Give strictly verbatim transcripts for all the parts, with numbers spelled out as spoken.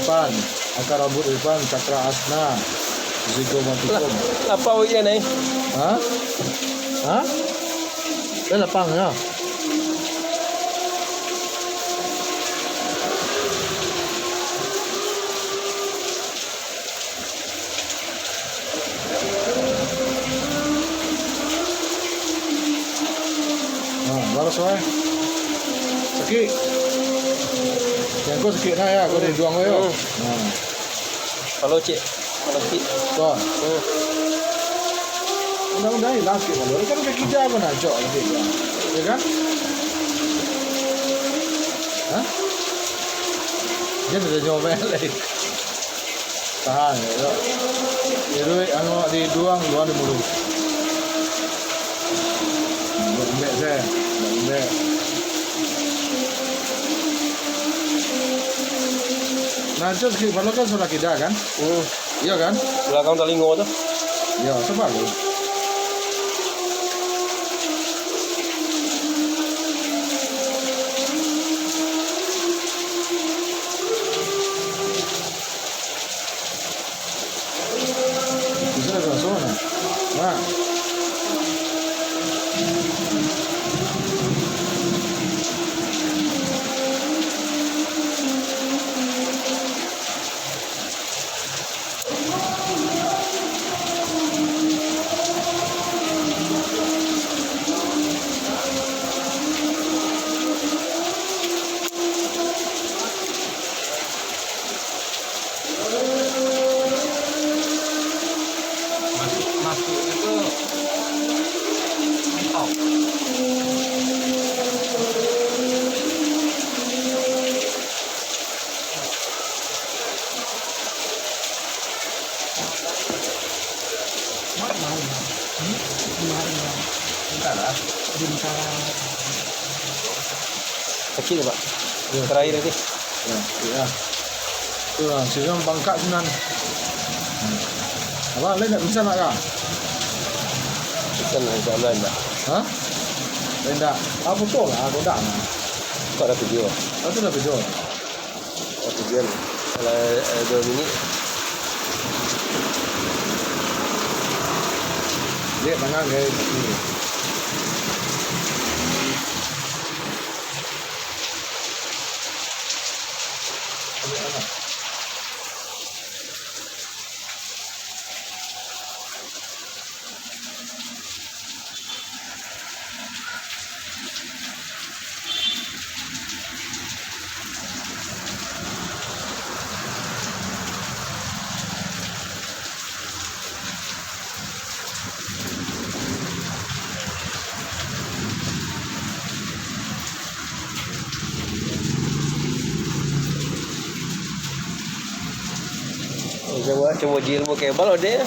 Irfan, akar rambut Irfan, Cakra Asna, Zigo Matikum. Lah, lapang awak nai. Ha? Ha? Eh, lapang ya. Ha, balas wae. Sakik. Yang ko sakik nah ya, ko di duang ko yo. Hmm. Ha. Kalau cek, kalau cek. Ko. Hmm. Undang-undang hilang sakik malu. Kan kaki dia ko nah, cok, sakik dia. Ya kan? Hah? Dia dah nyomel lagi. Tahan, yo. Iruik angok di duang, luan di muluik. Lembek se, lembek. Nah, itu sakik malu kan salah kida kan? Hmm. Iya kan? Belakang talingo tu. Iya, coba lu. Bisa lah, langsung lah. Nah. Masuk, masuk itu. Entahlah. Sakik, Pak. Ya. Terakhir tadi. Ya, sakik lah. Tu lah, sinan bangkak sinan. Abang, lain tak bisa nak kah? Bisa lah, insya Allah, indak. Hah? Lain tak? Ah, foto lah, kodak lah. Kok ada video? Ah, tu ada video. Satu jam. Kalau, eh, dua minit. Dia tangan, guys. Cubo, cubo uji ilmu kebal, Ode.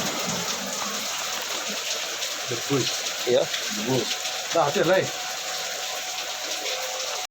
Bagus. Iyo. Bagus. Dah, habis lah, eh.